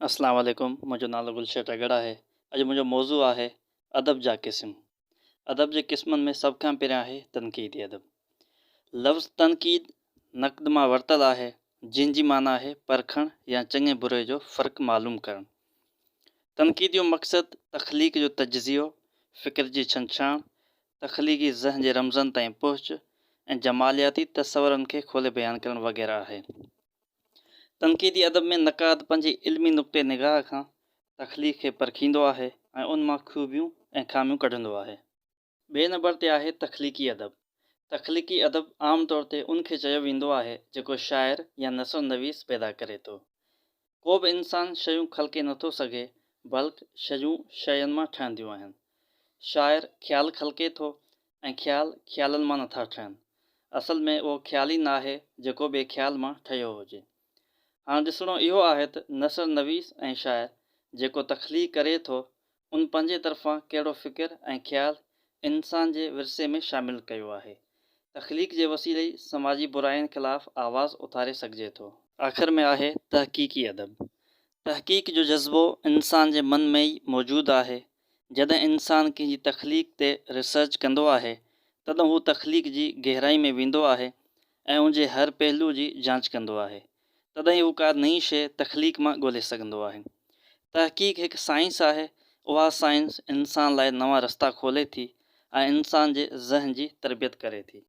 اسلام عليڪم منهنجو نالو گلشير ٽڳڙ آهي اڄ منهنجو موضوع آهي ادب جا قسم ادب جي قسمن ۾ سڀ کان پهريان آهي تنقيدي ادب لفظ تنقيد نقد مان ورتل آهي جنهن جي معنيٰ آهي پرکڻ يا چڱي بري جو فرق معلوم ڪرڻ تنقيد جو مقصد تخليق جو تجزيو فڪر جي ڇنڇاڻ تخليقي ذهن جي رمزن تائين پهچ ۽ جمالياتي تصورن کي کولي بيان ڪرڻ وغيره آهي. تنقيدي ادب ۾ نقاد پنهنجي علمي نقطي نگاهه کان تخليق کي پرکيندو آهي ۽ ان مان خوبيون ۽ خاميون ڪڍندو آهي. ٻئي نمبر تي آهي تخليقي ادب. تخليقي ادب عام طور تي ان کي چيو ويندو آهي جيڪو شاعر يا نثر نويس پيدا ڪري ٿو. ڪو به انسان شيون خلقي نٿو سگهي بلڪ شيون شين مان ٺهنديون آهن. شاعر خيال خلقي ٿو ۽ خيال خيالن مان نٿا ٺهن. اصل ۾ اهو خيال ئي ناهي جيڪو ٻئي خيال مان ٺهيو هجي. هاڻ ڏسڻو اهو آهي ته نثر نويس ۽ شاعر جيڪو تخليق ڪري ٿو، ان پنهنجي طرفان ڪهڙو فڪر ۽ خيال انسان جي ورثي ۾ شامل ڪيو آهي. تخليق جي وسيلي ئي سماجي براين خلاف آواز اٿاري سگهجي ٿو. آخر ۾ آهي تحقيقي ادب. تحقيق جو جذبو انسان جي من ۾ ئي موجود آهي. جڏهن انسان ڪنهن جي تخليق تي ريسرچ ڪندو آهي، تڏهن هو تخليق جي گهرائي ۾ ويندو آهي ۽ ان جي هر پهلوء جي جانچ ڪندو آهي، تڏهن ئي هو ڪا نئين شيء تخليق مان ڳولي سگهندو آهي. تحقيق هڪ سائنس آهي، اها سائنس انسان لاء نوان رستا کولي ٿي ۽ انسان جي ذهن جي تربيت ڪري ٿي.